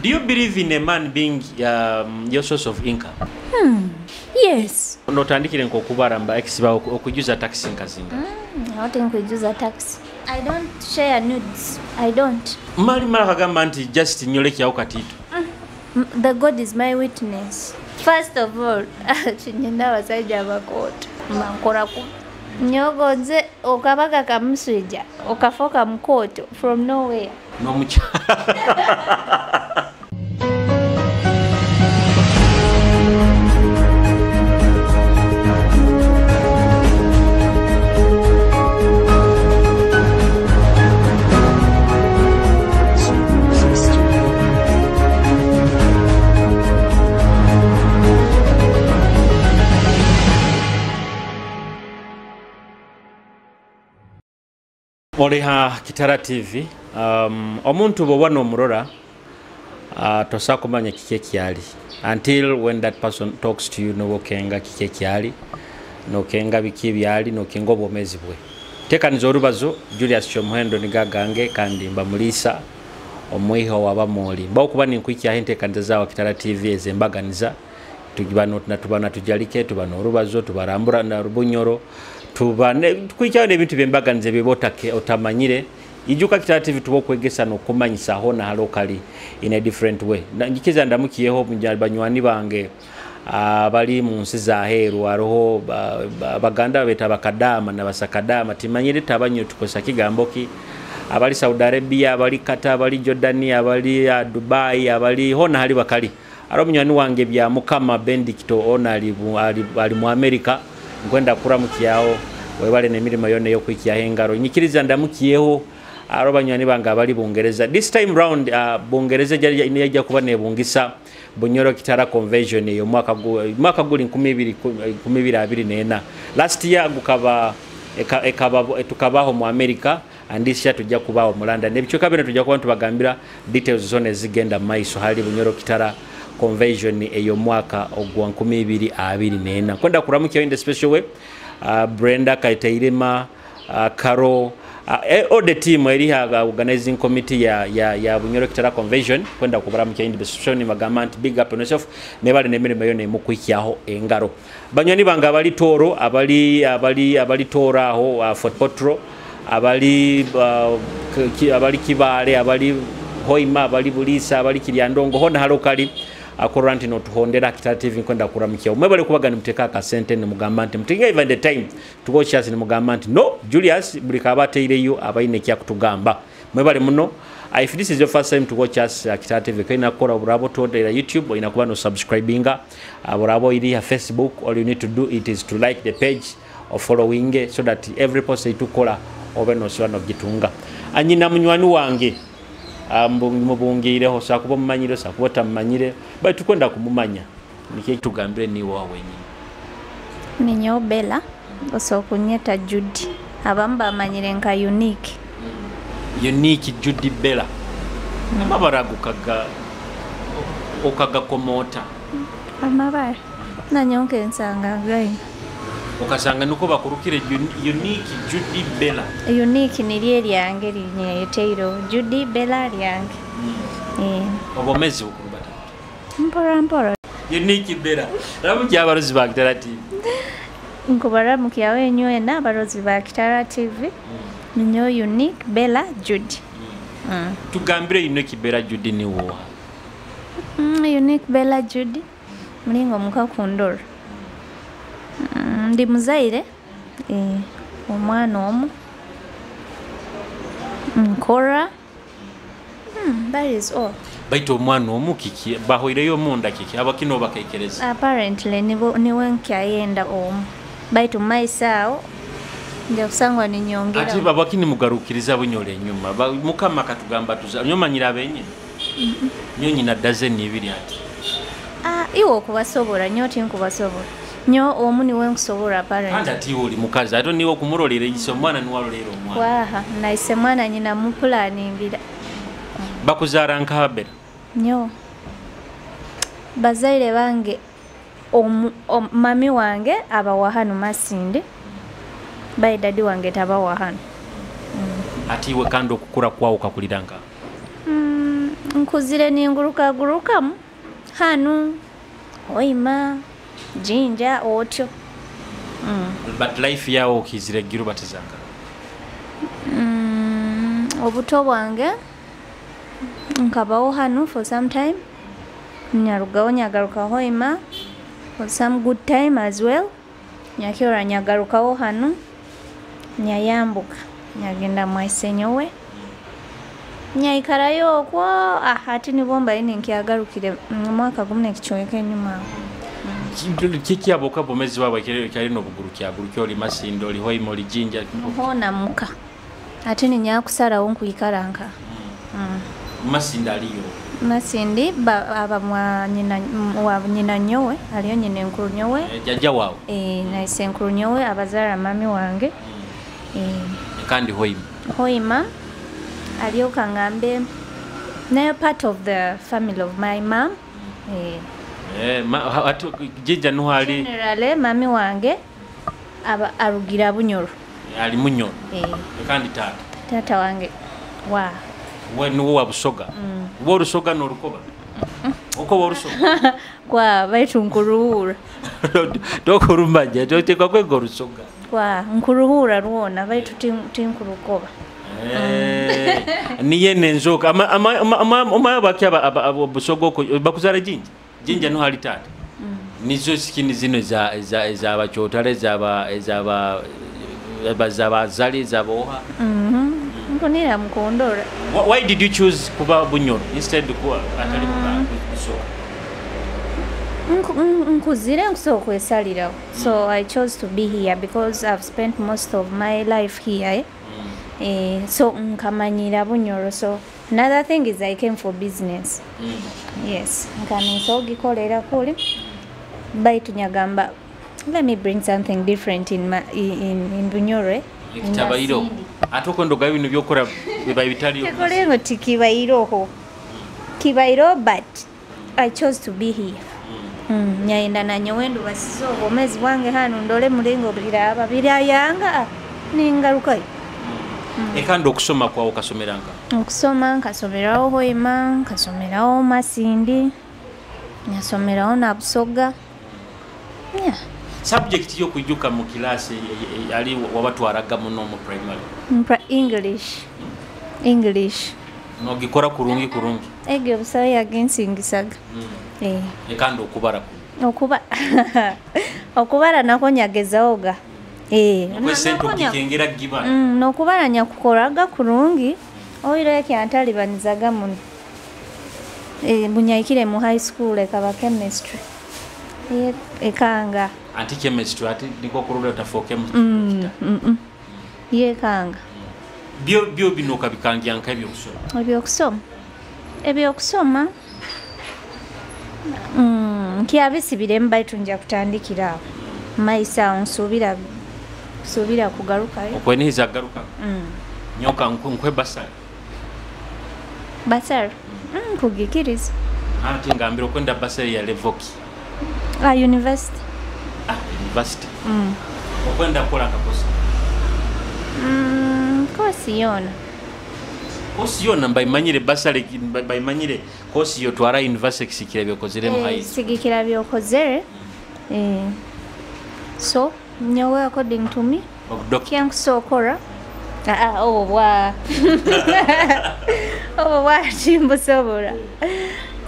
Do you believe in a man being your source of income? Yes. Notandikire nk'okubara mba ex bawe okujuza taxi nkazinga. Ate nkujuza taxi. I don't share nudes. I don't. Mali mara kagamba nti just nyolekyawo katito. The God is my witness. First of all, kinyina abasajja abakooto. Mbankora ku nyogonze okabaga kamuswija okafoka mukooto from nowhere. N'omukyala. Oleha Kitara TV. Omuntu bw'oba n'omurora, tosa kumanya kiki ekyali until when that person talks to you, nokenga kiki ekyali, nokenga biki byali, nokenga obwomezi bwe. Tekaniza orubazo Julius Kyomuhendo nigagange kandi mbamulisa omwiho wabamoli mbawo kuba ninkwikyaho entekaniza zawa Kitara TV ezembaganiza tugibano natubana tujalike tubano orubazo tubarambura na rubunyoro tubane kwikyaho n'ebintu byembaganiza byebotake otamanyire. Ijuka Kitara TV tubo kwegesa no kumanyisa hona halokali in a different way. Njikiza ndamukiyeho banywani bange abali mu nsi za heru aroho baganda beta bakadama na basakadama timanyire tabanyo tukosa kigambo ki abali Saudi Arabia, abali Qatar, abali Jordania, abali Dubai, abali hona hali bakali. Aro munywani wange bya Mukama Bendicto ona ali mu America nkwenda kuramukiyaho webale nemirimo yone yo kwikya hengaro. Nyikiriza ndamukiyeho aro banywani bange abali Bungereza. This time round Bungereza yajja kuba nebungisa Bunyoro Kitara Convention eyo mwaka guli 2024. Last year gukaba tukabaho mu America and this year tujja kubaho mu London. Ebicoka bino tujja kuba tubagambira details zone zigenda maiso hali Bunyoro Kitara Convention eyo mwaka ogwa 2024. Kwenda kuramukiya in the special way Brenda Kaiteirema, Caro, all the team eri organizing committee ya Bunyoro Kitara Convention kwenda kubaramukiya in the special ni magamba nti big up on yourself nebali nemirimo yone mukwikiyaho engaro. Banywani bange abali Toro, abali Toro aho Fort Potro, abali Kibale, abali Hoima, abali Bulisa, abali Kiryandongo hona halokali akorora nti notuhondera Kitara TV nkwenda kuramukiya. Mwebale kubaga nimuteka akasente nimugamba nti mutinga even the time tugochas nimugamba nti no Julius buli kabateireyo abaine kya kutugamba. Mwebale muno. If this is your first time to watch us Kitara TV kaina kora burabo tuondera YouTube ina kuba no subscribinga burabo iri ya Facebook. All you need to do it is to like the page or following so that every post itukola obe no swa no gitunga. Anyina munywani wange mubungireho sakuba mumanyire sakuba tamanyire bali tukwenda kumumanya niki tugambire ni wa wenyini. Ninyo Bella osokunyeta Judy abamba amanyire nka unique. Unique Judy Bella. Amabara gukaga okaga komota amabara nanyonke nsanga gai okasanga nuko bakurukire Unique Judy Bella. Unique ni lye lyange linyeteiro Judy Bella lyange. Obomezi ukurubata mpora mpora. Unique Bella ramuki abarozi ba Kitara TV. Nkubaramuki awe nywe na abarozi ba Kitara TV. Ninyo Unique Bella Judy. Tugambire Unique Bella Judy ni wowa. Unique Bella Judy mulingo mukakundoro. Ndi muzaire omwana omu nkora. That is all. Baito omwana omu kiki bahoireyo munda kiki abakino bakekereza. Apparently niwe nkyayenda omu baitu maisao nja kusangwa ninyongera. Ati babakini mugarukiriza bunyole enyuma mukama katugamba tuza nyomanyira abenye. Nyonyi na dozen ibiri ati. Iwo okubasobora nyo tinkubasobora. Nyo omu niwe nkusobora apparently. Kandi ati oli mukazi ate niwe okumurolera iso omwana niwalolera omwana. Waha naise mwana nyina mupulaningira. Bakuzaara nkabera? Nyo. Bazaire bange mami wange abawahanu Masinde. Bai dadi wange tabawahanu. Ati iwe kandi okukura kwawo kakuliranga? Nkuzire ningurukagurukamu hanu Hoima, Jinja, otyo. But life yawe okizire giru batizanga? Obuto bwange nkabaho hanu for some time, nyarugaho nyagaruka Hoima for some good time as well, nyakyora nyagarukaho hanu, nyayambuka nyagenda mwaisenyowe, nyaikarayo okwo. Hati nibwo mbaire ninkyagarukire mwaka gumu nekicweka enyuma aho. Kiki aboka bomezi bwawe kyali n'obugurukya oli Masindi, oli Hoima, oli Jinja? Hoona muka ate ninyakusaraho nkwikara nka Masindi aliyo? Masindi aba mwa nyina, wa nyina nyowe, aliyo nyina enkuru nyowe. Jajja wawe? Naise enkuru nyowe abazaara mami wange. Kandi Hoima? Hoima aliyo kangambe nayo part of the family of my mom. Jinja nuho ali? Generally mami wange aba arugira Bunyoro. Ali Munyoro. Kandi tata? Tata wange wa we nuwo wa Busoga. Wo Rusoga n'orukoba? Okoba Orusoga? Kwa baitu nkuruhura. Tokurumbaja, totekwa kwega Orusoga. Kwa nkuruhura rwona baitu tinkurukoba. Niye nenzoka ama baki aba Busoga bakuzara Jinja. Jinja nuho ali tata. Nizo sikini zino za abachotale za bazali za boha. Nkunira mukondora. Why did you choose kuba Bunyoro instead kuba atali Busoga? Nkuzire nkusobola kwesalirawo. So I chose to be here because I've spent most of my life here. So nkamanyira Bunyoro. So another thing is I came for business. Yes, nkaninsa ogikolera kuli. Baitu nyagamba let me bring something different in my, in Bunyoro. Ekitabairo. Ate okondoga bino byokora biba bitaliyo. Tekolengo tikibairo. Kibairo, but I chose to be here. Nyaenda na nyowendu basizo obomezi bwange hanu ndole mulingo biraba birayanga ningarukayo. Ekandi okusoma kwawo kasomeranga? Okusoma nkasomerawo Hoima, nkasomerawo Masindi, nyasomerawo na Busoga. Yeah. Subject yo kujuka mu class ali wabatwaraga muno mu primary? English. English. Nogikora kurungi kurungi. Egyo busayo yagensingisaga. Ekandi okubara? Okuba okubara nako nyagezaoga. Nokubara giba. Nokubara nyakukoraga kurungi. Oiro ekyantalibanizaga muno. Bunyaikire mu high school ekaba chemistry. Ekanga. Anti chemistry ati niko kurunda utafoke mu. Yekanga. Byo bino kabikangira nka ebyo kusoma. Ebyo kusoma. Ebyo kusoma. Nkyabisibire mbaitu nja kutandikira. Maisa nsubira kugarukayo. Okweniza garuka. Nyoka nkwe basari. Basari. Nkugikiriza. Ati ngambira okwenda basari ya Levoki. University. University. Okwenda kola kakosa. Kosi yona. Kosi yona mbaimanyire basari mbaimanyire kosi yo twara university kisikira byokozere mu high. Sigikira byokozere. So nyowe according to me kyankusokora. Obwa. Obwa chimbusobora.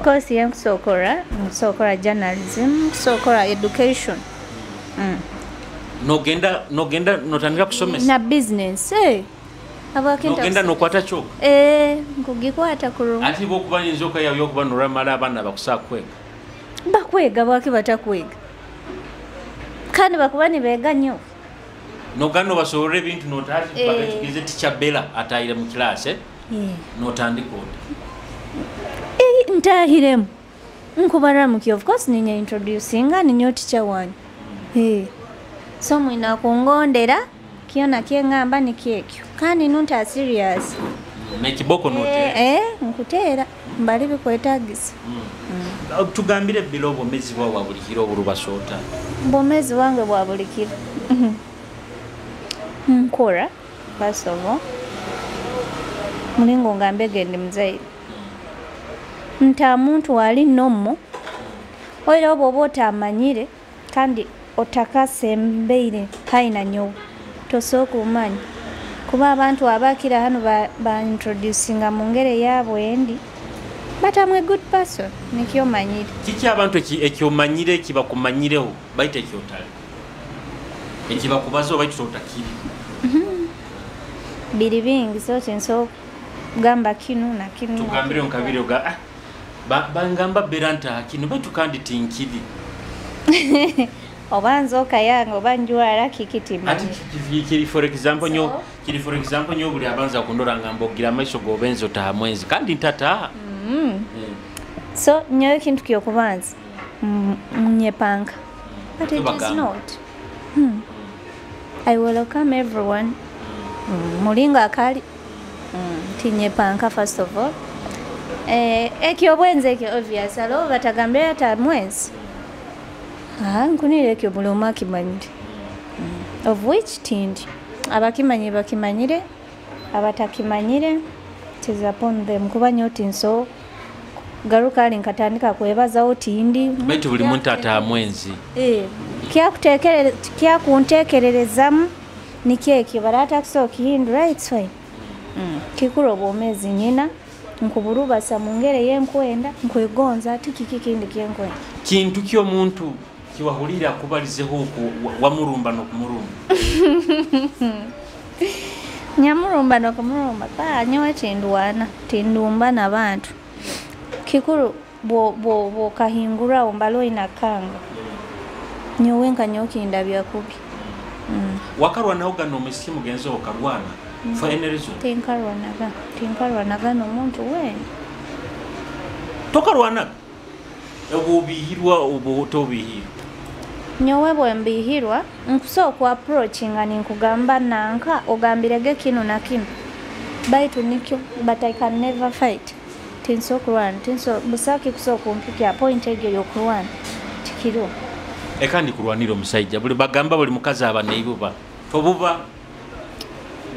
Kosi yankusokora, nsokora journalism, sokora education. Nogenda notandika kusomesa na business. Nogenda nokwata choka. Nkugikwata kurungi. Ati bo kuba nzoka yawe yokuba noramala abana bakusa kwega. Bakwega bwaki batakwega. Kandi bakuba nibega nnyo. Nogano basobolera ebintu notazi bakatugize teacher Bella atayire mu class notandika oti. Ntahiremu. Nkubaramuki of course ninya introducinga ninyo teacher wanyu. So mwina kungondera kiona kyengamba nikyekyo. Kandi nunta serious. Nekiboko notera. Nkutera mbali bikwetagisa. Tugambire bilo bomezi bwa buli kiro obulubasota. Bomezi wange bwa buli kiro. Nkora first of all. Mulingo ngambe gendi mzaire. Nta muntu ali nomo oira oba oba otamanyire kandi otakasembeire haina nyowe tosooka omanya kuba abantu abakira hano ba introducinga mu ngeri yaabwe endi, but I'm a good person, nikyo manyire. Kiki abantu ekyomanyire ekibakumanyireho baitu ekyotali ekibakubaza baitu totakiri? Biri bingi, so tinsobola kugamba kinu na kinu. Tugambire nkabiri oga bangamba bera nta kinu baitu kandi tinkiri. Oba nzoka yange oba njwara kikitimanyi. Ati kiri for example nyo kiri for example nyo buli abanza kundora ngamba ogira amaiso gobenzo taha mwenzi kandi ntataha. So nyowe kintu kyokubanza nyepanka, but it is not. I welcome everyone. Mulingo akali tinyepanka first of all. Ekyo bwenze ekyo obvious alo batagambira ata mwenzi. Nkunire ekyo buli omu akimanyire. Of which tindi abakimanyi bakimanyire, abatakimanyire it is upon them. Kuba nyo tinso garuka ali nkatandika kwebazawo tindi. Baitu buli muntu ata mwenzi. Kya kuntekererezamu nikyo ekyo barata kusoka kihindura, it's fine. Kikuru obwomezi nyina nkuburubasa mu ngere yenkwenda nkwegonza ati kiki kindi kyenkwenda. Kintu ky'omuntu kiwahulira kubalizeho uko wamurumba nokumurumba? Nyamurumba nokumurumba pa nyowe tindwana tindumba n'abantu. Kikuru bo kahingura ombalo inakanga nyowe nka nyokinda byakubi. Wakarwana ogano omwisi mugenzi okarwana for any reason? Tinkarwanaga n'omuntu we. Tokarwanaga? Obubihirwa obu tobihirwa? Nyowe bwe mbihirwa nkusooka approachinga ninkugamba nanka ogambirege kino na kino baitu nikyo, but I can never fight. Tinso kurwana, tinso busaki kusooka kumpikya point egyo y'okurwana tikiro. Eka ndikurwanira omusajja buli bagamba buli mukazi aba neibuba tobuba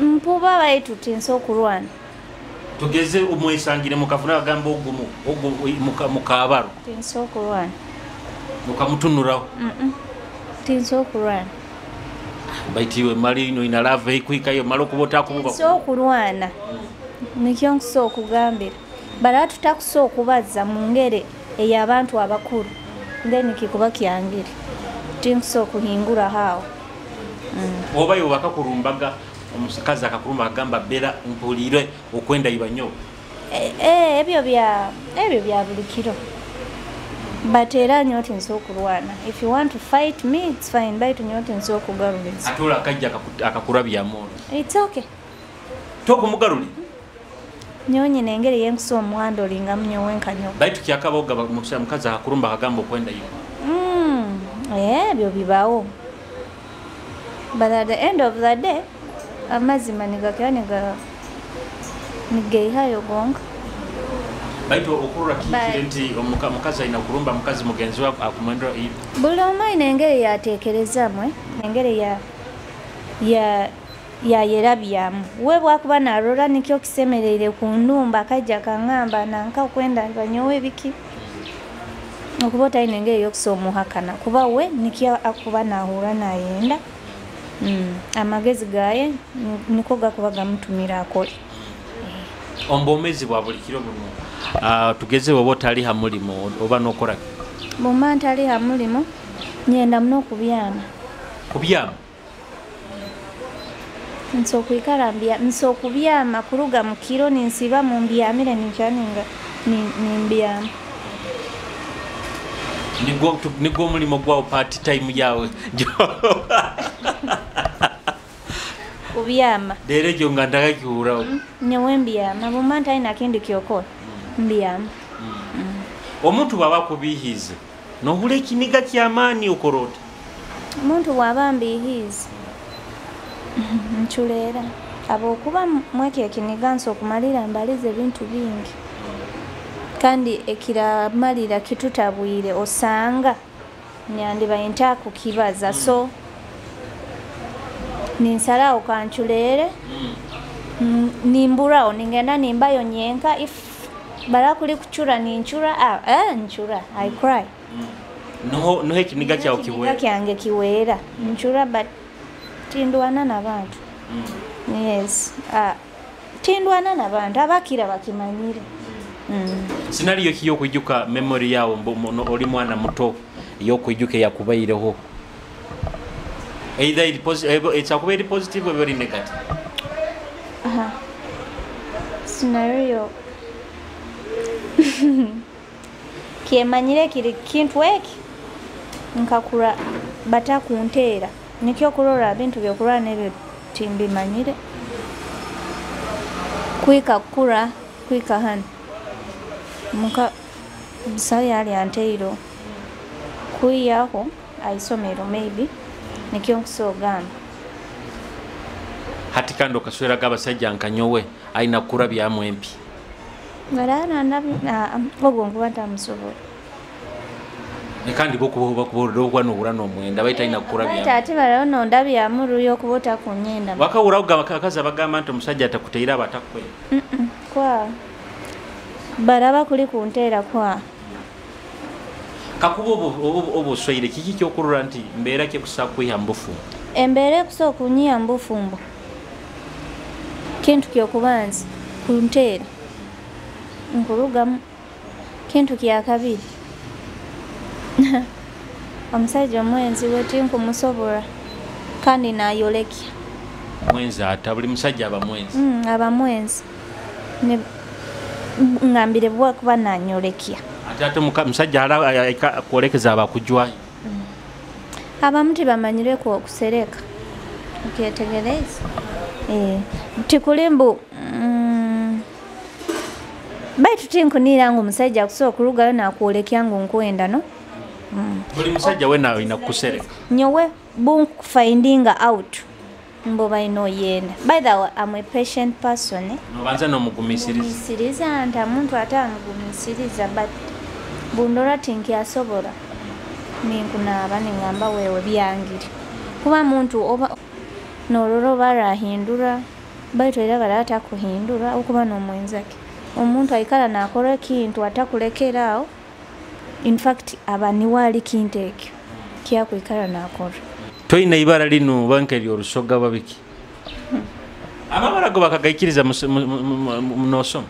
mpuba baitu tinso kurwana. Tugeze omwesangire mukafuna bagamba ogumu ogu mukabaro tinso kurwana mukamutunuraho. Tinso kurwana baitiwe mali ino ina love ikuika yo malo kubota kububa tinso kurwana. Nikyo nkusoka kugambira bara tutakusoka kubaza mu ngere ey'abantu abakuru then kikuba kyangire tinso kuhingura hao. Oba yo bakakurumbaga omusikazi akakurumba agamba bera mpulire okwenda ibanyo. Ebyo bya buli kiro. But era nyo tinso kurwana. If you want to fight me it's fine, but nyo tinso kugaruliza. Atola akajja akakurabya molo. It's okay. Tokumugaruli. Nyonyi nengeri yenkuso omuhando linga mnyo wenka nyo. Baitu kyakaboga mukazi akakurumba akagamba okwenda iba. Ebyo bibawo. But at the end of the day amazima nigakira nigeihayo gonga. Baitu okurora kikire nti omukazi alina kurumba mukazi mugenzi we akumwendera ibi. Buli omu ayina engeri yateekerezaamu, engeri ya yerabyamu. We bwakuba narora nikyo kisemereire ku ndumba akajja kaŋŋamba nanka okwenda banyowe biki. Okuba otalina engeri y'okusoomuhakana kuba we nikyo akuba nahura nayenda. Amagezi gaye niko gakuba gamutumira akole. Ombomezi bwa buli kiro buno tugeze oba otali ha mulimu oba n'okola? Bw'omba ntali ha mulimu nyenda muno okubyama. Kubyama? Nso kwikara nso kubyama kuruga mu kiro ninsiba mu mbyamire ninkyaninga nimbyama. Nigwo omulimu gwawo part time yawe. Kubyama. Leero ekyo nga ntakakiwurawo. Nyowe mbyama bw'omba ntalina kindi kyokola mbyama. Omuntu bw'aba akubiihiize n'ohula ekiniga ky'amaani okola ota? Omuntu bw'aba ambiihiize nculeera habwokuba mwekyo ekiniga nso okumalira mbalize ebintu bingi kandi ekiramalira kitutabwire osanga nyandiba ntakukibaza. So ninsalawo kanculeere nimburawo ningenda nimbayo nyenka. If Bara kuli kuchura ninchura, nchura, I cry. Noho noho ekiniga kyawe Ekiniga kiwera. Kyange kiweera, nchura, but tindwana n'abantu. Yes, tindwana n'abantu, abakira bakimanyire. Sinaliyo ki yokwijuka memory yawo oli mwana muto yokwijuka eyakubaireho, either ekyakuba eri positive oba eri negative? Aha. Scenario kyemanyire kiri kintu eki nkakura batakunteera, nikyo kurora bintu byokurwana nebyo timbimanyire, kwika kukura kwika hano muka busaho yali anteiro kwiyaho aisomero, maybe nikyo nkusogamba. Hati kandi okasweraga abasajja nka nyowe aina kurabyamu empi. Ogwo nkuba ntamusobola. Kandi bokuba nohura nomwenda baita aina Baitu kurabyamu. Ate baraho ndabyamu ruyo okuba otakunyenda. Wakahuraho abakazi abagamba nti omusajja atakuteire aba atakukwenda? Kwa baraba kuli kunteera kwa. Kakuba obuswaire, kiki kyokurora nti mbeera kyekusa kwiha mubufu? Embeera ekusobola okunyiha mu bufumbo, kintu kyokubanza kunteera nkurugamu, kintu kyakabiri omusajja omwenzi we tinkumusobola kandi nayolekya. Mwenzi ata buli musajja aba mwenzi? Aba mwenzi. Ngambire bwakuba nanyolekya. Ate ate musajja kwolekeza abakujwayo. Abamu tibamanyireko okusereka, okyetegereza. Tikuli mbu baitu tinkunira ngu omusajja akusobola okurugayo nakwolekya ngu nkwenda, no. Buli musajja wena alina kukusereka. Nyowe bunkufindinga out mbu balina oyenda. By the way, I'm a patient person, eh? Nobanza nomugumisiriza. Mugumisiriza nti omuntu ate amugumisiriza, but bundora tinkyasobola ninkunaaba ningamba wewe byangire, kuba muntu oba norora oba arahindura, baitu era bara atakuhindura okuba n'omwenzake. Omuntu aikara nakora ekintu atakulekera awo, in fact aba niwe ali kintu ekyo kyakwikara nakora. Toyina ibara lino banka eryorusoga babiki amabara go bakagaikiriza nosoma?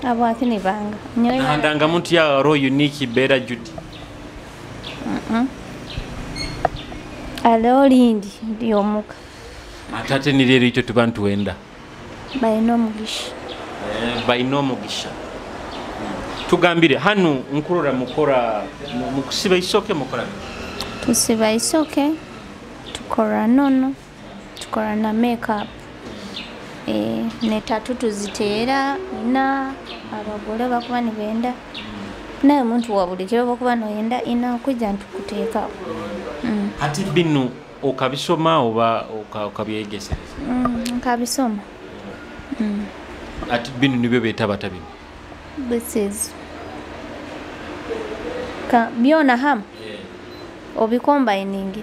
Abwaki nibanga. Nahandanga muntu ya ro unique bera Judy. Aliho lindi ndyomuka. Ate ate nirero itwe tuba ntuwenda. Balina omugisha. Balina omugisha. Tugambire hanu nkurora mukora mukusiba isoke mukora? Tusiba isoke, tukora nono, tukora na makeup. Ne tatu tuziteera ina abagole bakuba nibenda, naye omuntu wa buli kiro bakuba noyenda ina okujja ntukuteekawo. Ati bino okabisoma oba okabyegesereza? Nkabisoma. Ati bino nibyo beeta bino? This is byona hamu obicombining,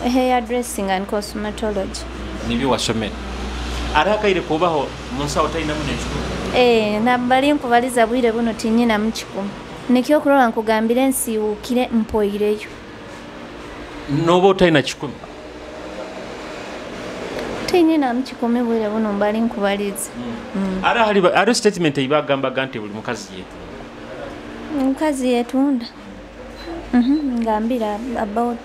hair dressing and cosmetology. Nibyo wasomera ate akaire kubaho munsawo talinamu nekikumi? Nabali nkubaliza bwire buno tinyinamu kikumi, nikyo okurora nkugambire nsiiwukire mpoireyo. Noba otalina kikumi? Tinyinamu kikumi bwire buno mbali nkubaliza. Ate hariho statement eibagambaga nti buli mukazi yeetunda. Omukazi yeetunda. Ngambira about.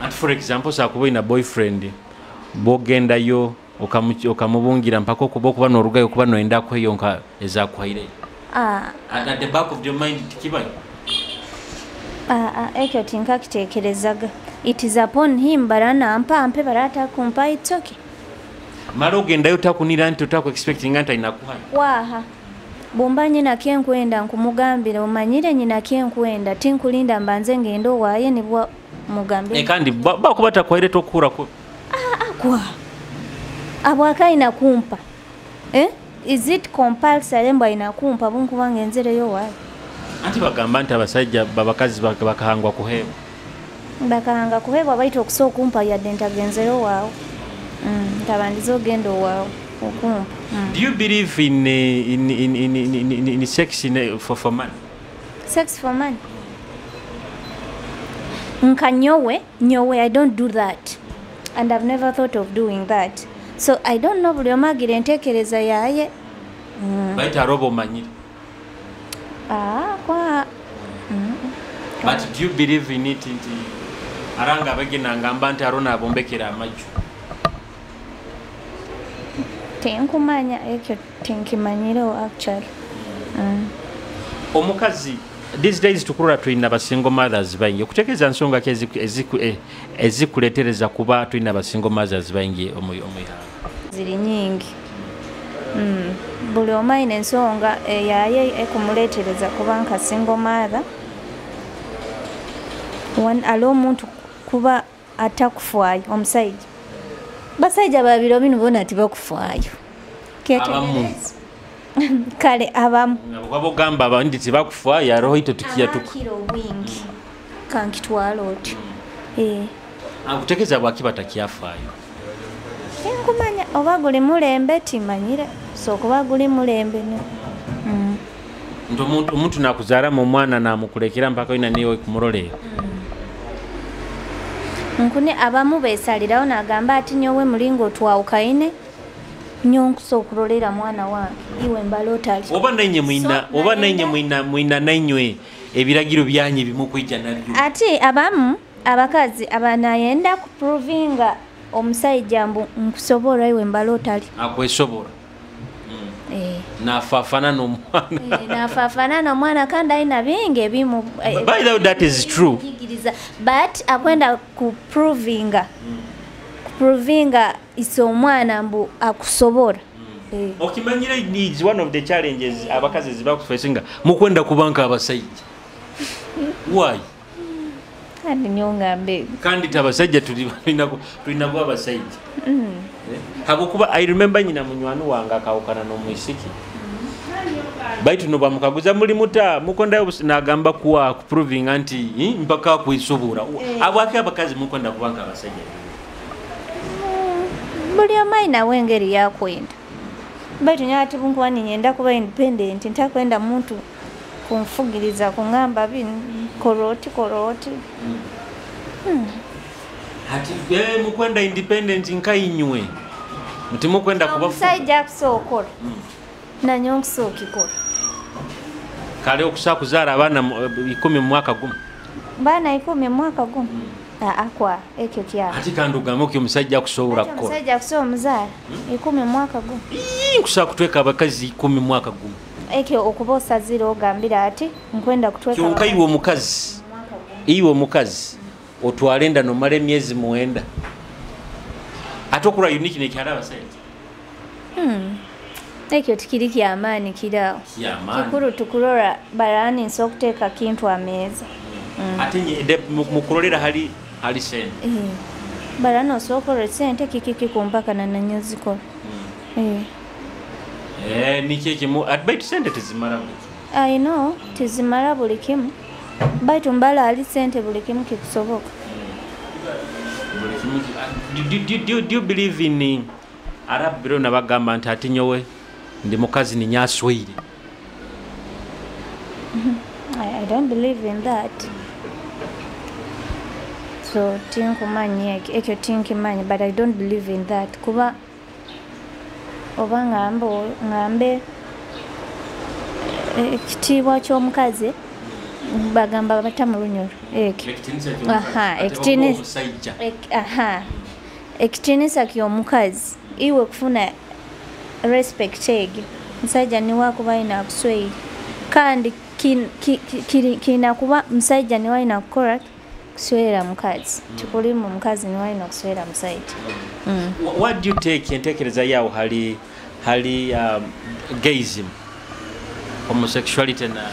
Anti for example sakuba olina boyfriend, bwogendayo okamubungira mpaka okuba okuba norugayo okuba noyenda kweyo nka ezakuhaireyo. And at the back of your mind tikibayo? Ekyo tinkakitekerezaga. It is upon him, bara nampa ampe, bara atakumpa, it's okay. Mara ogendayo takunira nti otaku expectinga nti alina kuhayo? Waha bwomba nyina kyenkwenda nkumugambira, omanyire nyina kyenkwenda, tinkulinda mbanze ngende owaaye nibwo mugambire. Kandi bakuba takuhaire tokuhurako? Kwa abwaka alina kumpa, eh? Is it compulsory mbu alina kumpa bunkuba ngenzereyo waaye? Anti bagamba nti abasajja babakazi bakahangwa kuheebwa. Bakahanga kuheebwa, baitu okusobola okumpa yadde ntagenzeyo waawe, ntabandize ogenda owaawe. Okumpa. Do you believe in sex for money? Sex for money, nka nyowe nyowe, I don't do that and I've never thought of doing that, so I don't know. Buli omu agira enteekereza yaye. Baita aroba omanyire. Ah, kwa. But do you believe in it, nti aranga abagenda ngamba nti arona abombekera amaju? Tinkumanya, ekyo tinkimanyirewo actually. Omukazi these days tukulora tulina ba single mothers baingi. Okutegeeza nsonga ki ezikuletereza kuba tulina ba single mothers baingi omwihanga? Ziri nyingi. Buli omu ayina ensonga eyaye ekumuleetereza kuba nka single mother. Ali omuntu kuba atakufaayo, omusajja, basajja babiro bino bona tibakufaayo. Ketegereza. Kale abamu. Kwaba ogamba abandi tibakufaayo, aroho ito tukiyatuka. Abakira obwingi kankitwala otyo. Eh. Akutegeeza bwaki batakyafaayo? Tinkumanya oba guli mulembe, timanyire, so kuba guli mulembe no. Nti omuntu nakuzaalamu omwana namukulekera mpaka ina niwe kumurolera. Nkune abamu besalirawo nagamba ati nyowe mulingo twawukaine, nyo nkusa okulolera mwana wange, iwe mbala otali. Oba nainywe mwina So, oba nainywe mwina nainywe ebiragiro byanyu bimukwija nabyo. Ati abamu abakazi abanayenda kuprovinga omusajja mbu nkusobola, iwe mbala otali. Akwesobola. Eh. Nafaafana n'omwana. Eh, nafaafana nomwana kandi alina bingi ebimu By the way, that is true. Yigiriza, but akwenda kuprovinga ise omwana mbu akusobola. Eh. Okimanyire is one of the challenges abakazi zibakufacinga, mukwenda kuba nk'abasajja. Why? Kandi nyongambe. Kandi ti abasajja tulinaku abasajja. Eh, habwokuba I remember nyina munywani wange akawukana n'omwisiki, baitu nobamukaguza muli muta mukondayo nagamba kuwa kuprovinga nti mpaka kwesobola. Abwaki abakazi mukwenda kuba nk'abasajja? Buli omu ayinawo engeri yakwenda, baitu nyowe ati bunkuba ninyenda kuba independent, ntakwenda muntu kunfugiriza kuŋŋamba bino, kola oti kola oti. Ati mukwenda independent nkainywe muti mukwenda kubafu. Omusajja akusookola nanyo nkusookikola. Kale okusaa kuzaala abaana 10 mu mwaka gumu. Baana 10 mu mwaka gumu? Aa, kwa ekyo kyaba. Ati kandi ogambe oki omusajja akusobola Ate kukola. Omusajja akusobola omuzaala 10 mu mwaka gumu? Ii, nkusobola kutweka abakazi 10 mu mwaka gumu. Ekyo okuba osazire ogambira ati nkwenda kutweka Kyonka abakazi iwe omukazi, mu mwaka gumu. Iwe omukazi otwale enda nomala emyezi 9 ate okulwa unique nekyala abasajja. Ekyo tikiri kyamaanyi kiraawo. Kyamaanyi. Kikulu tukulora balaninsa okuteeka kintu ameeza. Ate mukulolera hali sente. Eh, balana osobola esente kikiki kumpaka nananyo zikola. Eh. Eh, nikyo ekimu baitu sente tezimala buli kimu. I know tezimala buli kimu, baitu mbala ali sente buli kimu kikusoboka. Buli kimu do you believe in arab biro nabagamba nti ati nyowe ndi mukazi ninyasweire? I don't believe in that, so tinkumanyi ekyo tinkimanyi, but I don't believe in that kuba oba ngambe ekitiibwa ky'omukazi bagamba bata mu lunyoro ekyo. Aha, omusajja. Aha, ekitiinisa ky'omukazi, iwe kufuna respect egyo, musajja niwakuba ayina akusweire kandi kirina kuba musajja niwe alina kukola kuswera mukazi, tikulimu mukazi niwe alina okuswera musajja. What do you take entekereza yawo hali gayism, homosexuality na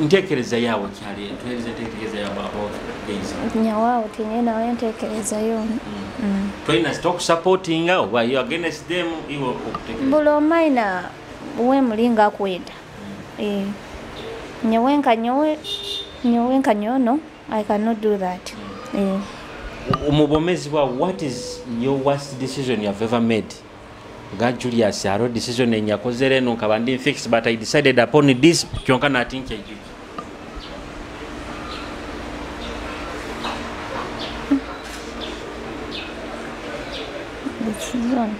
ntekereza yawe kyali tuhereza entekereza yawe about gayism? Nyawaawo tinye nawe entekereza yoona. Tolina tokusupportinga oba you against them, iwe okutekereza? Buli omu ayina we nga akwenda. Eh, nyowe nka nyowe, nyowe nka nyowe, no, I cannot do that. Eh. Omu bwomeezi bwawe, what is your worst decision you have ever made? Nga Julius, hariho decision enyakozere eno nkaba ndi fixed, but I decided upon this, kyonka nati nkyaijuki. Decision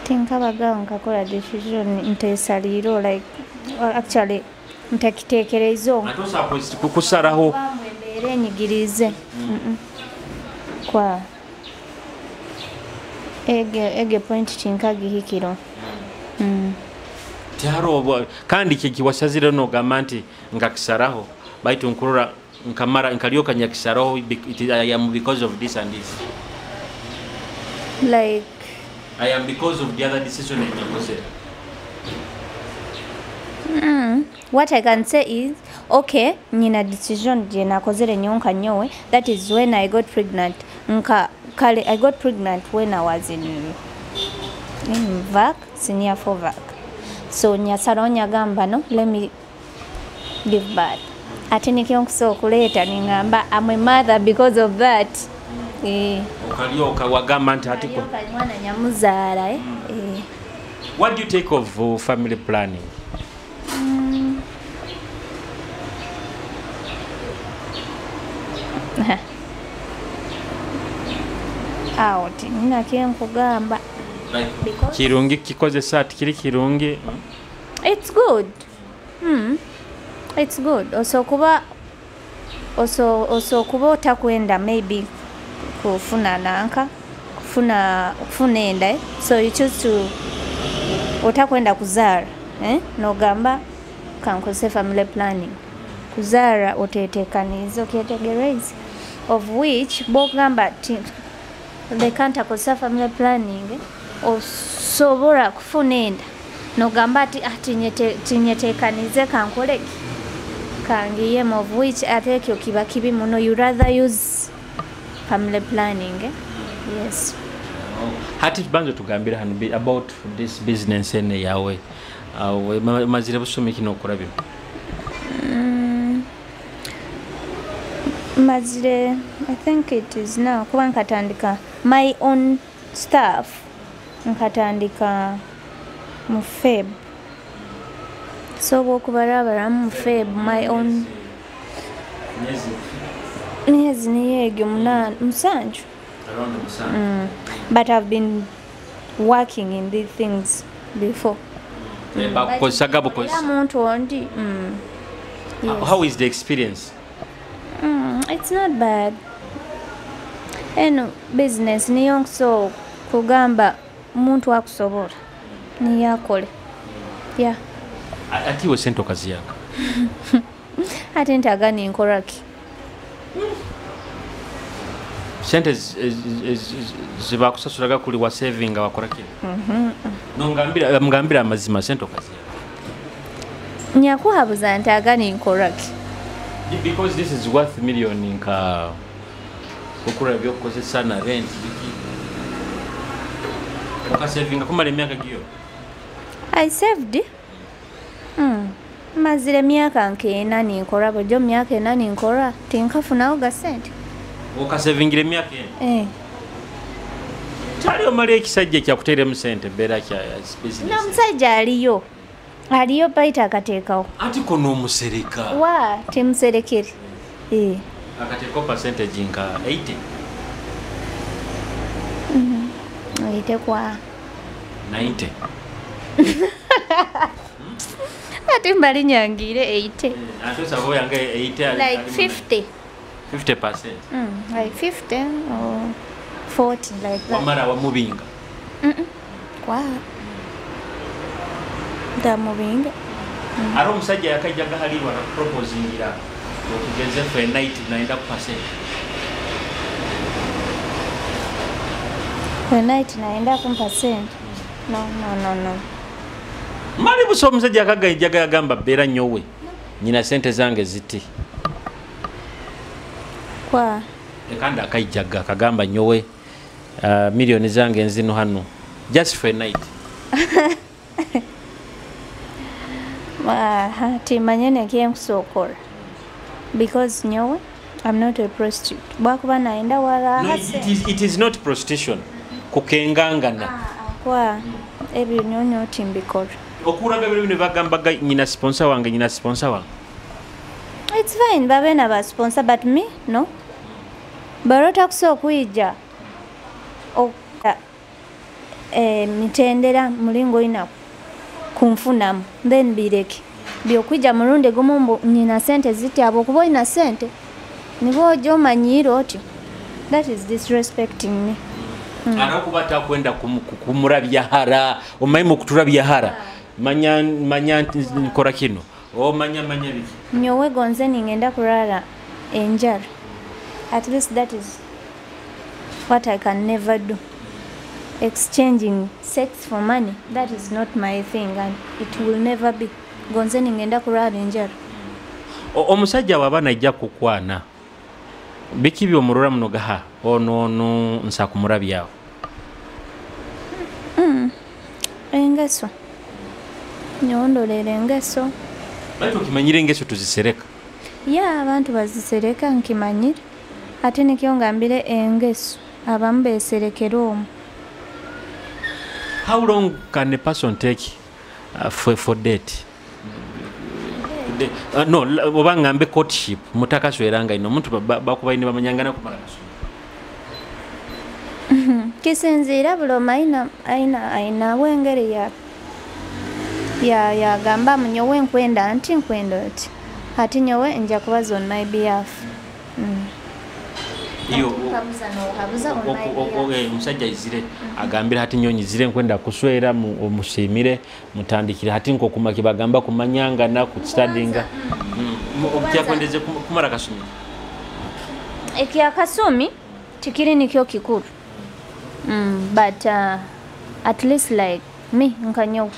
tinkabagaho nkakora decision ntesaliiro, like actually ntakitekereize. Ate osobola kusaraho. Kubamwe embeera enyigirize. Kwa ege point tinkagihikiro. Tihariho kandi kiwasazire nogamba nti nkakisaraho, baitu nkurora nkamara nkalyoka nyakisaraho, I am because of this and this. Like I am because of the other decision enyakozere. What I can say is, okay, nyina decision gye nakozere nyonka nyowe, that is when I got pregnant. Nka kale I got pregnant when I was in VAC, senior 4 VAC. So nyasaraho nyagamba no, let me give birth. Ate nikyo nkusobola okuleeta ningamba I'm a mother because of that. Okalyoka wagamba nti ati Kalyoka mwana nyamuzaala, eh? What do you take of family planning? Awo tinina kyenkugamba. Because Kirungi kikozesa ati kiri kirungi? It's good. It's good. Osokuba otakwenda maybe kufuna nanka, kufuna enda, eh? So you choose to otakwenda kuzaara, eh? Nogamba kankozese family planning. Kuzaara otetekanize, okyetegereze, of which bwogamba leka ntakozesa family planning, osobola kufuna enda nogamba ati tinyetekanize kankoleki kangiyemu, of which ate ekyo kiba kibi muno. You rather use family planning, eh? Yes. Hati banza tugambire hano about this business ene yawe. Mazire busumi kino okora bino? Mazire, I think it is now kuba nkatandika my own stuff, nkatandika mu Feb. So bwokubarabara mu Feb my own myezi niyo egyo 8 7. Around 7. But I've been working in these things before. Bakukozesaga bukozesa. Era muntu ondi. Yes. How is the experience? It's not bad. Eno business niyo nkusobola kugamba muntu akusobola niyo akole. Yeah. Ati iwe sente okaziyaka? Ate ntaga ninkoraki? Sente zibakusasulaga kuli wa saving wakora kile? No, ngambira amazima, sente okaziyaka. Nyakuhabuza ntaga ninkoraki? Because this is worth million nka kukura ebyokukozesa na rent biki. Okasavinga kumala emyaka giyo? I saved. Mazire emyaka nkeena ninkora, bulijjo myaka 4 ninkora, tinkafunawo ga sente. Okasavingira emyaka 4? Eh. Kyali omala ekisajja kyakuteeremu sente mbeera kya business. N'omusajja aliyo. Aliyo baita akateekawo. Ati kono omusereka. Wa timuserekere. Akateekawo percentage nka 80. 80 kwa 90. Ate mbali nyangire 80. Ate osaba yange 80 like 50. 50%. Like 50 or 40 like that. Wamara wamubinga. Kwa ndamubinga. Ari omusajja yakajjaga halirwa na proposingira okugeze for a night naenda ku percent. For a night naenda ku percent. No, no, no, no. Mali buso omusajja akagajjaga yagamba beera nyowe. Nyina sente zange ziti. Kwa ekanda akajjaga akagamba nyowe milioni zange nzino hano just for a night. Timanye nekye nkusokora because nyowe I'm not a prostitute. Bwakuba nayenda wala. No, it is not prostitution, kukengangana. Kwa ebyo nyonyo timbikora. Okuraga bino bino bagambaga nyina sponsor wange, nyina sponsor wange. It's fine, babe na ba sponsor, but me no. Barota kusobola okuyija mitendera mulingo oyina kunfunamu, then bireke byokwija mulundi gumu mbu nyina sente ziti. Abo okuba oyina sente nibo ojja omanyiire otyo, that is disrespecting me. Arakuba takwenda kumurabya hara, omanyi mukuturabya hara, manya manya nti nkora kino, omanya manya biki. Nyowe gonze ningenda kurara enjara, at least that is what I can never do. Exchanging sex for money, that is not my thing and it will never be. Gonze ningenda kurara enjara. Omusajja waba najja kukwana, biki byomurora muno gaha ono ono nsa kumurabyawo? Engeso, nyondolera engeso. Baitu okimanyire engeso tuzisereka. Ya, abantu bazisereka, nkimanyire, ate nikyo ngambire engeso abamu beserekera omwo. How long can a person take for date? No, oba ngambe courtship, mutakasweranga ino omuntu bakuba ine bamanyangana kumala kaswera. Kisinziira buli omu aina wengeri ya yagamba nyowe nkwenda nti nkwenda oti, ati nyowe nja kubaza on my behalf. Iyo. Kabuza n'okabuza on my behalf. Omusajja izire agambire hati nyonyi zire nkwenda kuswera, omusiimire, mutandikire hati nkokuma kibagamba kumanyangana kustadinga okyakwendeze kumara kasumi. Ekyakasumi tikiri nikyo kikuru, but at least like me nkanyowe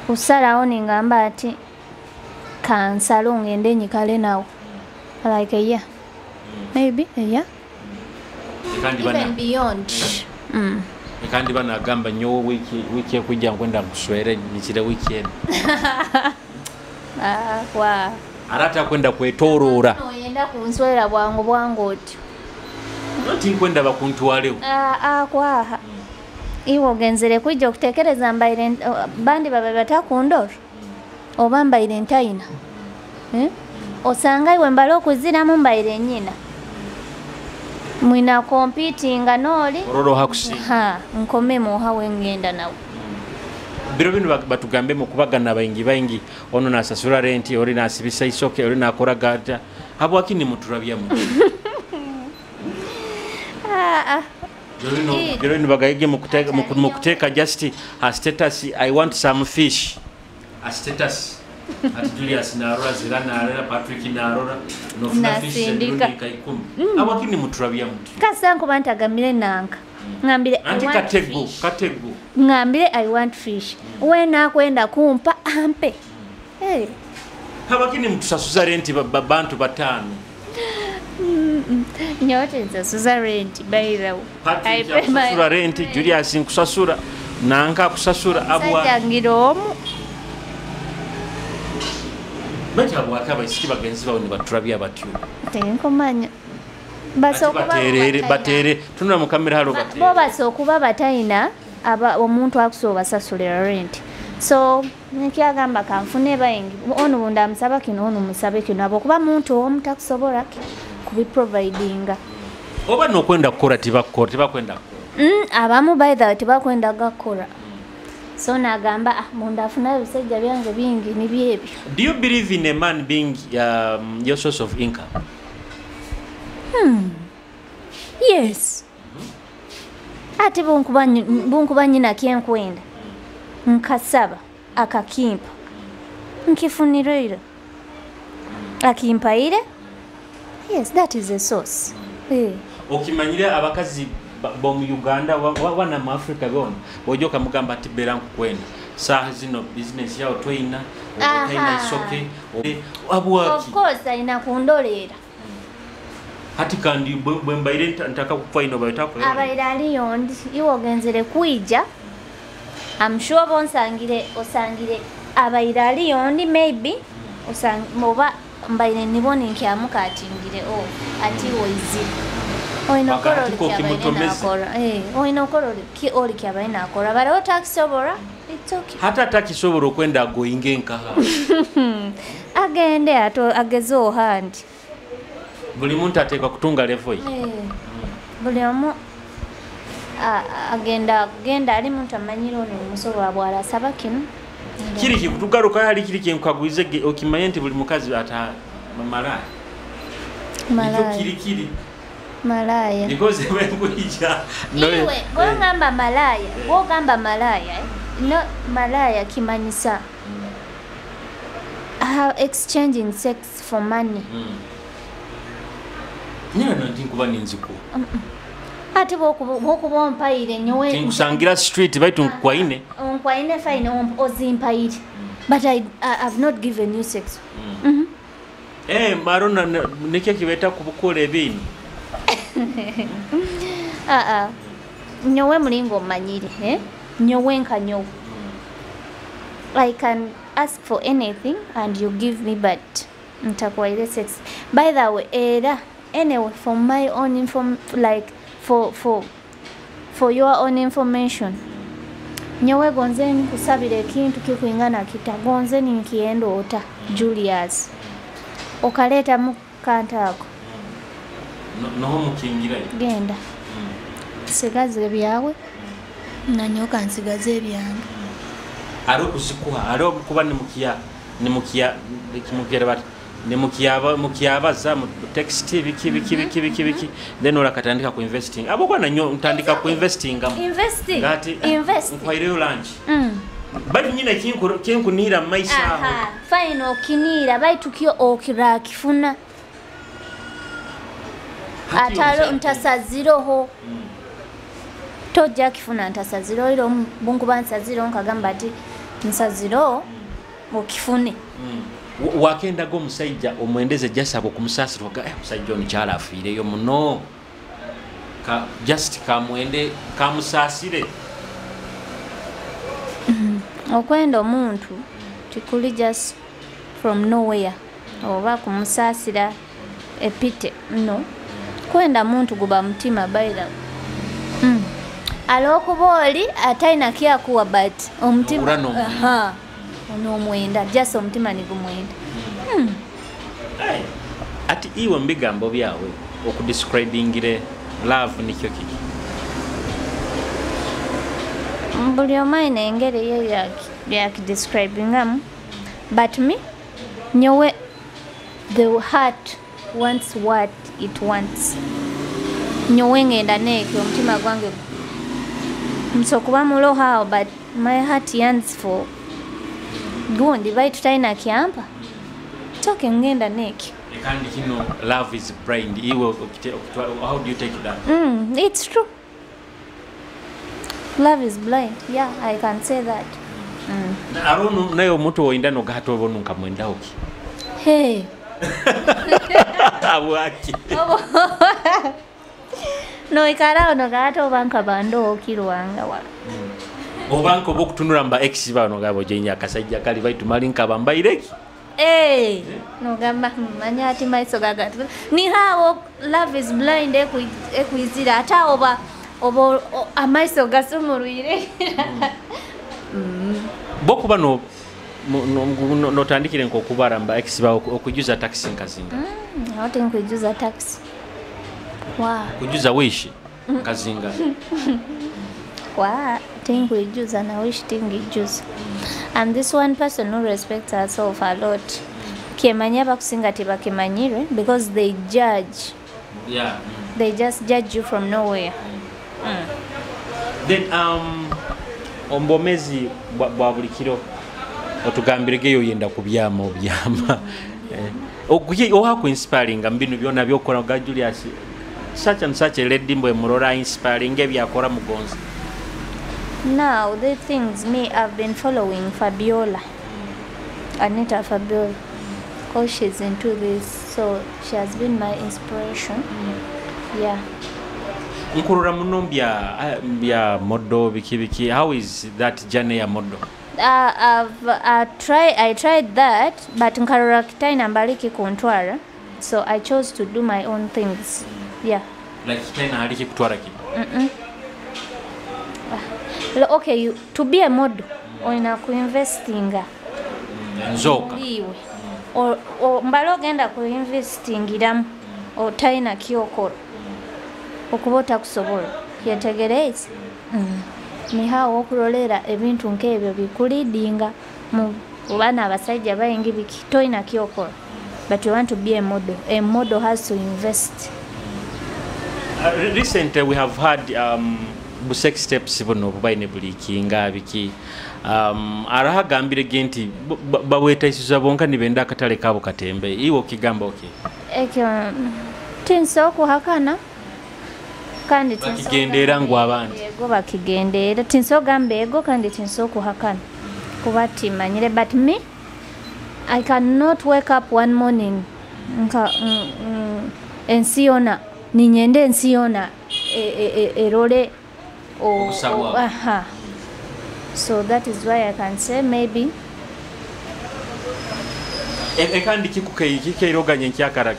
kusalawo ningamba ati kansalo ngende nyikale nawe like a year, maybe a year. Kandi bana even beyond. Kandi banagamba nyowe wiki ekujja nkwenda nkuswere, nyikire wiki eno. Ah, wa arata kwenda kwetoroora. Oyenda kunswera bwangu bwangu otyo? Nti nkwenda bakuntwalewo. Ah, ah, kwaha iwe ogenzere kwijja okutekereza mbaire bandi babe batakundora oba mbaire ntayina, eh? Osanga iwe mbale okuziramu mbaire nyina mwina competinga noli. Ororo hakusinga. Ha, nkomemu oha wengenda nawe. Biro bino batugambe mu kubagana baingi baingi, ono nasasula renti, oli nasibisa isoke, oli nakora gata, habwaki nimuturabya mu Ah, ah. Biro bino bagayige mu kuteka just a status, "I want some fish," a status ati Julius narora, Zira narora, Patrick narora, nofuna fish. Nasindika. Emirundi nka 10. Habwaki nimuturabya muti? Kasa nkuba ntagambire nanka ngambire "I Anti want katego fish." Katego. Ngambire "I want fish," wenakwenda kumpa ampe, hey. Habwaki nimutusasuza renti bantu bataano? Nyote nsasuza rent, by the way. Patrick akusasula renti, Julius nkusasula, nanka akusasula, abwa Sajja ngira omu. Bati abwaki abaisiki bagenzi bawe nibaturabya batyo? Tenkumanya. Ati Basooka baterere batere, tunula mu kamera halo. Bo Batere. basooka batayina aba omuntu akusobola basasulira rent, so nekyagamba kanfune bayingi, ono bundi amusaba kino, ono musabe kino, abo kuba muntu omu takusobola kubiprovidinga. Oba nokwenda kukola tibakkola, tibakwenda kukola. Abamu by the way tebakwenda gakola, so nagamba, ah, munda afunayo ebisajja byange bingi nibyebyo. Do you believe in a man being your source of income? Yes, ate bunkuba nyina kyenkwenda nkasaba akakimpa nkifunirire akimpaire, yes, that is a source, eh. Okimanyire abakazi bomu Uganda wana mu Africa bona bwojja okamugamba ati beera nkukwenda, saaha zino bizinesi yawo toyina, toyina isoke, Of abwaki? course alina kundoleera. Hati kandi bwe mbaire ntaka kufa ino baitakuera. Abaire aliyo ndi iwe ogenzere kwija, I'm sure bonsangire osangire abaire aliyo ndi maybe oba Mbaire nibona nkyamukatingire off ati oizire oyina Paka okola ati oli kyabaire kokimutomeze. Nakora. Oyina okola oli kyabaire nakora, baraho takisobora, it's okay. Hata atakisobola okwenda agoyinga enkaha. Agende ato ageze ohandi. Buli muntu ateekwa kutunga level ye. Buli omu agenda genda ali muntu amanyire ono omusobola bwarasaba kino. Kiri kikutugaruka hali kiri kyenkagwize okimanye nti buli mukazi ata malaya. Nikyo Malaya. kiri kiri. Malaya. Because wenkuija Iwe gwogamba malaya, gwogamba malaya, eh? No, malaya kimanyisa exchanging sex for money. Nyina nti nkuba ninziku. Ate bwokuba ompayire nyowe Tinkusangira street baitu nkwaine. Onkwaine fine, ozimpayire, but I've not given you sex. Maro nikyo kibeeta kubukola ebintu. Ah, ah. Nyowe mulingo omanyire, eh? Nyowe nka nyowe, I can ask for anything and you give me, but ntakwaire sex. By the way, era anyway, for my own inform, like for your own information, nyowe gonze nkusabira ekintu kikwingana kita, gonze ninkienda ota Julius okaleetamu kantu ako. Noho mukingirayo. Genda sigaze ebyawe nanyoka nsigaze ebyange. Ari okuzikuha ari okuba nimukiya nimukiya kimukira bati nimukiyaba mukiyabaza mu text biki biki biki biki biki, then orakatandika ku investing abo kwana nyo ntandika ku investinga Invest. ngati Invest. nkwaireyo lunch bali nyina kinkunira mu maiso aho. Aha, fine, okiniira baitu kyo okirakifuna. Hati atalo omusajja- ntasaziroho tojja kifuna ntasaziro iro bunkuba nsaziro nkagamba ati nsaziro okifune. Wakendaga omusajja omwendeze jasaba okumusaasira oga, omusajja ono kyala afiireyo muno. Ka, just kamwende kamusaasire. Okwenda omuntu tikuli just from nowhere oba kumusaasira epite, no kwenda muntu guba mutima by the way. Alwokuba oli atalina kyakuwa but omutima Owura n'omwenda. Aha, n'omwenda just omutima nigumwenda. Hey, ati iwe mu bigambo byawe okudescribingire love nikyo kiki? Buli omu alina engeri ye yakidescribingamu, but me nyowe the heart wants what it wants. Nyowe ngenda neekyo omutima gwange nso kuba muloho awo, but my heart yearns for gundi baitu talina kyampa toke ngenda neekyo. Kandi kino love is blind iwe how do you take that? It's true, love is blind, yeah, I can say that. Aro naye omuntu oyinda nogahata oba nkamwendaho ki? Hey. Abwaki? Noikarawo nogahata oba nkabando okirwanga wa. Oba nkoba okutunula mba ex bano gabo jenya akasajja kali baitu mali nkaba mbaireki. Hey, nogamba manya ati maiso gagatu nihawo love is blind ekwizira ate awo oba oba amaiso gasumulwire. Bokuba no notandikire nkokubara mba ex ba okujuza taxi nkazinga. Awo tinkwijuza taxi wa Kujuza wish nkazinga. Wa tinkwijuza na wish tingijuza. And this one person who respects herself a lot kemanya abakusinga tebakimanyire because they judge. Yeah. They just judge you from nowhere. Then ombomezi bwa buli kiro otugambiregeyo yenda kubyama obyama. Oha ku inspiring mbinu byona byokola ga Julius such and such a lady mbwe murora inspiring ebyakora mugonzi. Now the things me I've been following Fabiola, Anita Fabiola, because she's into this, so she has been my inspiration. Yeah. Nkurora muno mbya model biki biki, how is that journey ya model? I tried that, but nkarora kitaina mbali kikuntwara, so I chose to do my own things. Yeah. Like kitaina hali kikutwara ki? Okay, you, to be a model olina kuinvestinga. Nzoka. Iwe mbali ogenda kuinvestingiramu otalina kyokola okuba otakusobola kyetegereza. Nihawo okulolera ebintu nk'ebyo bikulidinga mu baana abasajja bayingi biki tolina kyokola, but you want to be a model. A model has to invest. Recently we have had bu sex tapes buno obubaine bulikinga biki, araho agambire ge nti babwetaisiza bonka nibenda akatale kabo katembe, iwe okigamba okay? Ekyo tinsobola okuhakana kandi Bakigendeera ngu abandi. Ego bakigendeera, tinsobola ogamba ego kandi tinsobola okuhakana kuba timanyire, but me I cannot wake up one morning nka ensi yona ninyenda ensi yona erole Obusa bwabwe. Aha. So that is why I can say maybe. Ekandi kikeiroganye nkyakara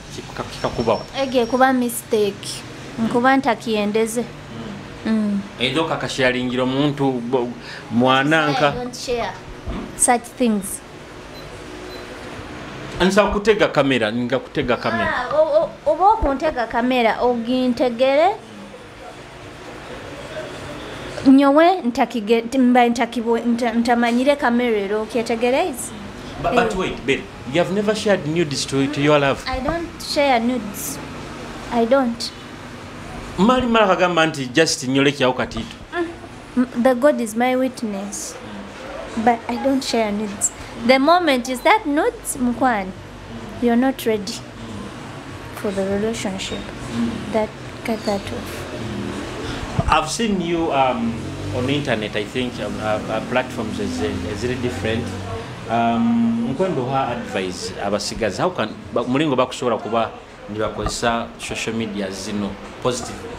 kikakubaho. Ege kuba mistake nkuba ntakiyendeze. Ezo kakasharingira omuntu mwananka. I don't share such things. Nsa kutega kamera, nga kutega kamera. Oba okuntega kamera ogintegere nyowe mba ntamanyire kamera ero okyetegereze. But wait, Ben, you have never shared nudes to your love. I don't share nudes. I don't. Mali mara kagamba nti just nyolekyawo katito. The God is my witness. But I don't share nudes. The moment you start nudes, mkwani, you're not ready for the relationship. That cut that off. I've seen you on the internet, I think, platforms is very different. Nkwendo ha advice abasigazi, how can mulingo bakusobola kuba nibakozesa social media zino positively?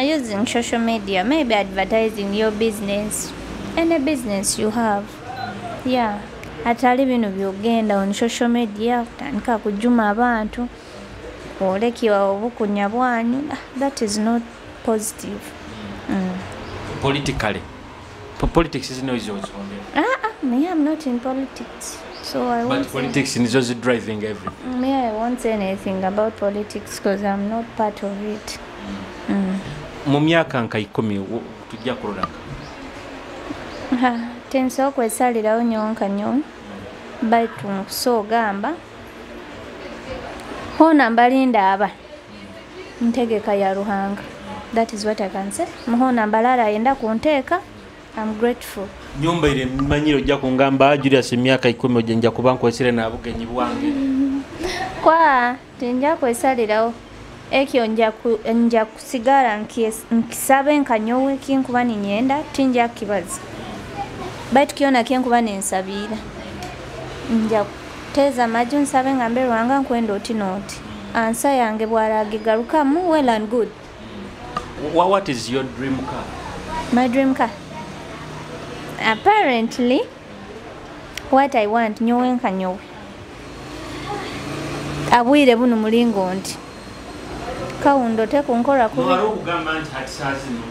Using social media, maybe advertising your business, any business you have. Yeah. Atali bino byogenda on social media kutandika kujuma abantu olekiwa obukunya bwanyu, that is not positive. Politically, politics is no easy. Me, I'm not in politics, so I won't. But politics is just driving everything. Me, I won't say anything about politics because I'm not part of it. Mu myaka nka 10 tujja kulolanga. Tenso kwesalirawo nyonka nyo baitu nkusogamba hona mbalinda aba ntegeka ya Ruhanga. That is what I can say. Muhona mbalala yenda kunteeka. I'm grateful. Nyumba ile manyiro ojja kungamba Julius emyaka 10 ojja nja kuba nkwesire n'abugenyi bwange. Kwa tinja kwesalirawo ekyo nja kusigala nkisabe nkanyowe kinkuba ninyenda tinja kibaza. Baitu kiona kinkuba nensabira. Nja kuteza maju nsabe ngambe Ruhanga nkwenda oti noti. Ansa yange bwaragigarukamu well and good. What is your dream car? My dream car. Apparently, what I want, nyowe nkanyowe. Abwire buno mulingo nti. Kawundo tekunkora kubi. Hariho okugamba nti hati saa zino,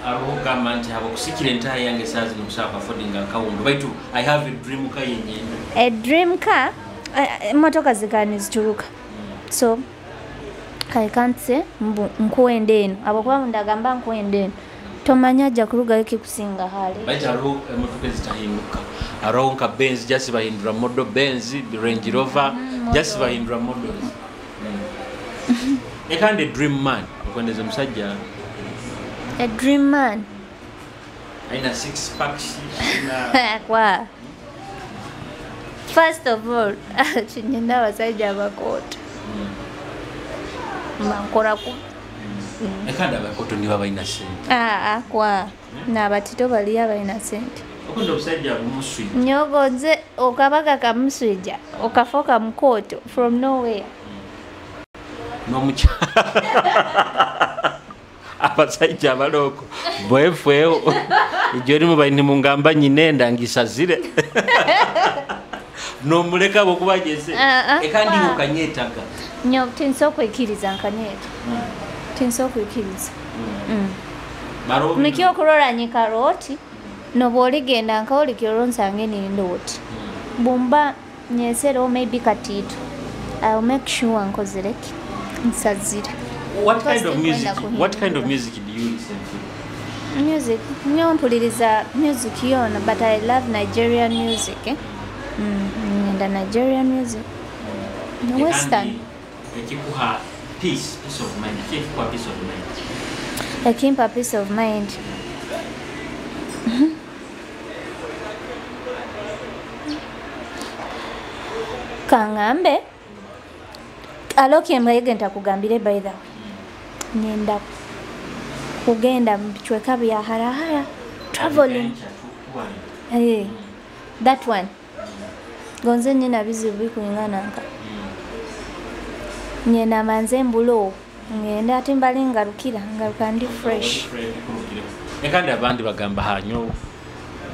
hariho okugamba nti haba okusikira entaha yange saa zino kusobola affordinga kawundo. Baitu I have a dream car yenyenda. A dream car, emotoka zikani zituruka. So I can't say mbu nkuwenda eno. Abo kuba ndagamba nkuwenda eno. Tomanya ajja kurugayo kikusinga hali. Baitu hariho emotoka ezitahinduka. Hariho nka Benz just bahindura model Benz, Range Rover, just bahindura models. Ekandi dream man, okwendeza omusajja. A dream man. Aina six packs, aina Kwa. First of all, kinyenda abasajja abakoto. Bankora ku. Ekandi abakoto nibo balina ssente. Kwa. N'abatito bali abalina ssente. Okwenda omusajja bumuswija. Nyogoze okabaga kamuswija, okafoka mukoto from nowhere. N'omukyala. Abasajja abaloko bwefwewo ijjo erimu nimungamba nyinenda ngisazire nomuleka bwokuba jese. Ah, ah. Eka ndi ukanyetaga. Nyo tinsobola okwikiriza nkanyeta, tinsobola okwikiriza. Nikyo okurora nyikara oti noba oligenda nkaolikirora onsange ninda oti bumba nyesereho maybe katiito, I'll make sure nkozereki, nsazire. What kind of Because music? tinkwenda. What kind of music do you listen to? Music, nyo mpuliriza music yona, but I love Nigerian music, eh? Ngenda Nigerian music, western. Ekikuha peace of mind. Ki ekikuha peace of mind? Ekimpa peace of mind, kaŋŋambe aloke mbayege ntakugambire. By the way, ngenda kugenda mu bicweka bya harahara, traveling. Adventure, touring. Eh, that one gonze nyina bizibu bikwingana nka nyena manze mbulo ngenda ate mbali ngarukira ngaruka ndi fresh. Ekandi abandi bagamba hanyo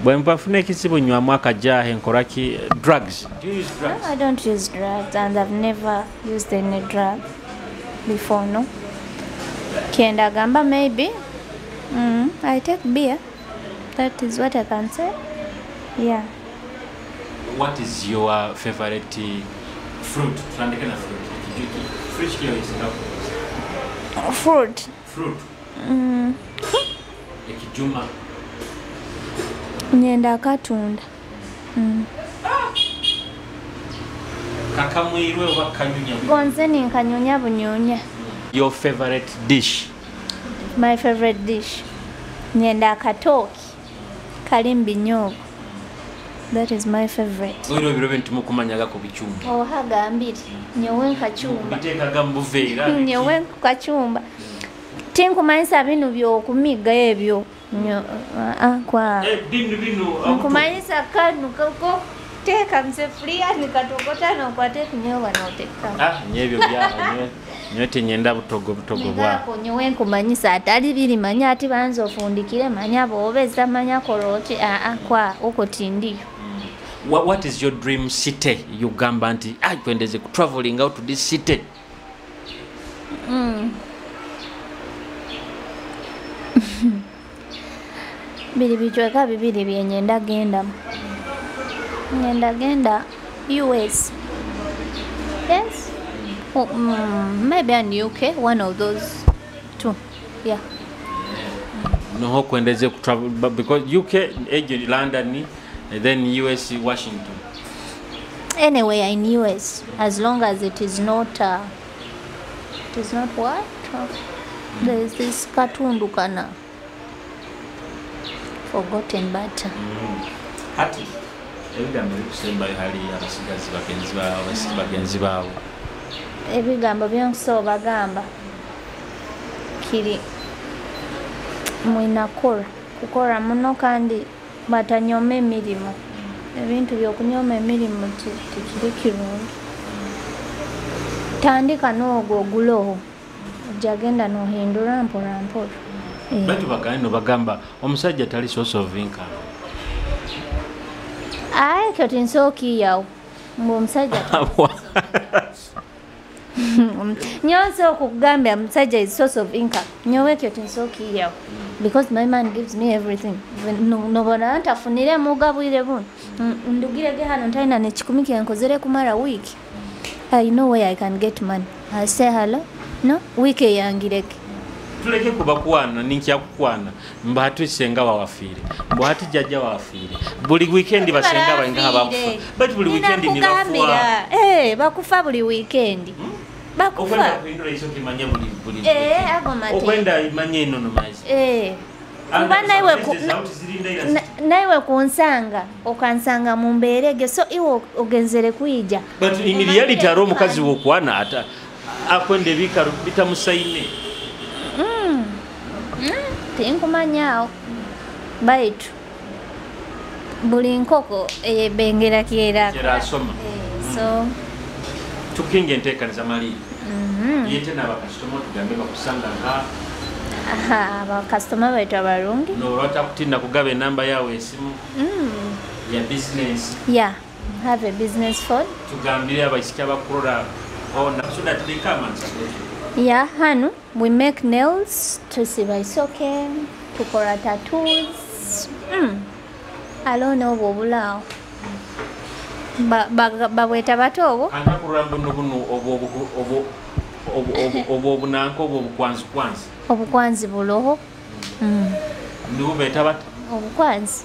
bwe mpafuna ekizibu nywamu akajahe nkoraki. Drugs, do you use drugs? No, I don't use drugs and I've never used any drug before, no. Kenda gamba maybe. I take beer. That is what I can say. Yeah. What is your favorite fruit? Tutandike na fruit. Ekijuki fruit kiyoyisingako? Fruit. Fruit. Ekijuma. Nyenda akatunda. Kakamwirwe oba kanyunya? Gonze ninkanyunya bunyunya. Your favorite dish? My favorite dish. Nyenda akatooki. Kali mu binyobwa. That is my favorite. Oiro ebiro bintu mukumanyaga ku bicyumba. Oha gambire. Nyowe nkacumba. Biteekaga mu buveera. Nyowe nkacumba. Tinkumanyisa bino byokumiga ebyo. Ah, kwa. Eh, bino bino. Nkumanyisa kanu kako teeka mu sefuliya nikatokota nokwata ekinyobwa noteka. Ah, nyebyo bya nyowe tinyenda butogo butogo bwa. Nigako nyowe nkumanyisa atali biri manya ati banza ofundikire manya bwobeza manya koroki aa kwa uko tindiyo. What is your dream city? Ugamba nti ah, twendeze ku traveling out to this city. Biri bicweka bibiri byenyenda gendamu. Ngenda genda US, yes. Oh, maybe an UK, one of those two, yeah. Noho kwendeze ku travel but because UK agent London and then US Washington. Anywhere in US, as long as it is not it is not what, there is this katundu kana forgotten, but Hati ebigambo ebikusembayo hali abasigazi bagenzi baabwe, bagenzi baabwe. Ebigambo byenkusobola bagamba kiri mwina kora kukora muno kandi batanyoma emirimu, ebintu byokunyoma emirimu tikiri kirungi. Tandika n'ogwo oguloho ojja genda nohindura mpora mpora. Eh. Batu bagandi nobagamba omusajja tali source of income. Aye, ekyo tinsokiyawo ngu omusajja nyowe okugambya omusajja is source of income, nyowe ekyo tinsokiyawo because my man gives me everything. Nobona ntafunire muga bwire buno. Ndugirege hano ntalina nekikumi kyenkozere kumara wiiki, I know where I can get money. I say hello, no wiiki eyangireke. Tuleke kubakwana ninkyakukwana mbahati senga wawafiire, mbahati jjajja wawafiire, buli weekend basenga bainga bakufa, but buli weekend nibafuwa. Ninakugambira, eh, bakufa buli weekend bakufa. Okwenda kuhindura iso kimanye buli Eh, ago mateeka. Okwenda imanye enono maizi. Eh, kuba naiwe kunsanga okansanga mu mbeera egyo, so iwe ogenzere kwija. But in reality ari omukazi wokwana ata akwenda ebikaro bitamusaine. Tinkumanyaawo baitu buli nkoko eyebengera kyera. Kyerasoma. Eh, so tukinga enteekaniza maliri yete n'abakasitoma tugambe bakusanga nka. Abakasitoma baitu abarungi. Nolwatakutinda kugaba enamba yawe esimu ya business? Yeah, have a business phone. Tugambire abaisiki abakurora ona so that they come and support you. Yeah, hanu we make nails, tusiba isoke, tukora tattoos. Alone obwo obulaawo babweta bato obwo. Anja kurora buno buno obwo obunanka obwo obukwanzi kwanzi. Obukwanzi buloho. Nibo beeta bata? Obukwanzi.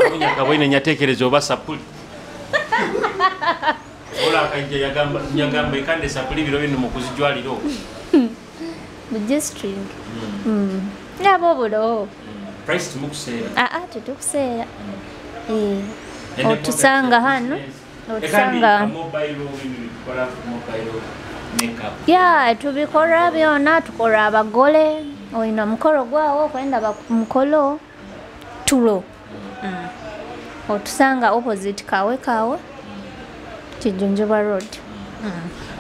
Abunyakabwaine nyatekereza oba sapuli. Ola akaija yagamba ikande sapuli biro bino mukuzijwaliro. Bu G-string. Nabo buloho. Price tumukuseera. Tetukuseera. Otusanga hano. Otusanga mobile bikola mobile makeup. Yeah, tubikora byona, tukora abagole. Oyina mukoro gwawo kwenda mukolo tulo. Otusanga opposite kawe kawe Kijunjubwa Road.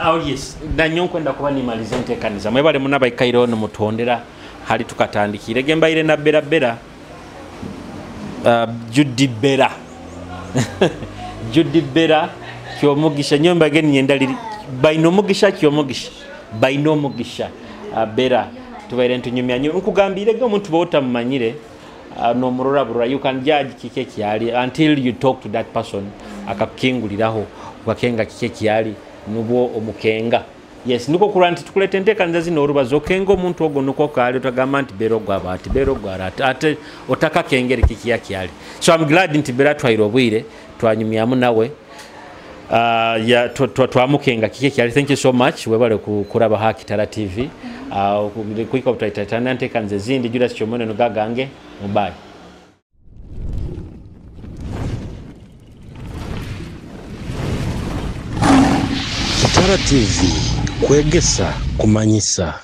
Oh yes, nanyo nkwenda kuba nimalize ntekaniza. Mwebale munabaikaire ono mutondera hali tukatandikire gembaire na bera bera. Judy Bera. Judy Bera kyomugisha nyomba geni nyenda baino mugisha kyomugisha baino mugisha Bera tubaire ntunyumya nyo nkugambire ge omuntu bota mumanyire no murora burora you can judge kike kyali until you talk to that person akakinguliraho ukakenga kike kyali nubwo omukenga. Yes, niko kuranti tukulete enteekaniza zino orubazo okenga omuntu ogwo nuko kali otagamba nti bero gwaba ati bero gwara ate otaka kengere kiki yakyali. So I'm glad nti Bera twaira obwire twanyumyamu nawe ya twamukenga kiki kyali. Thank you so much webale kuraba ha Kitara TV. Kuiko twaitana enteekaniza zindi Julius Chomone nugagange mubaye. Kitara TV kwegesa kumanyisa.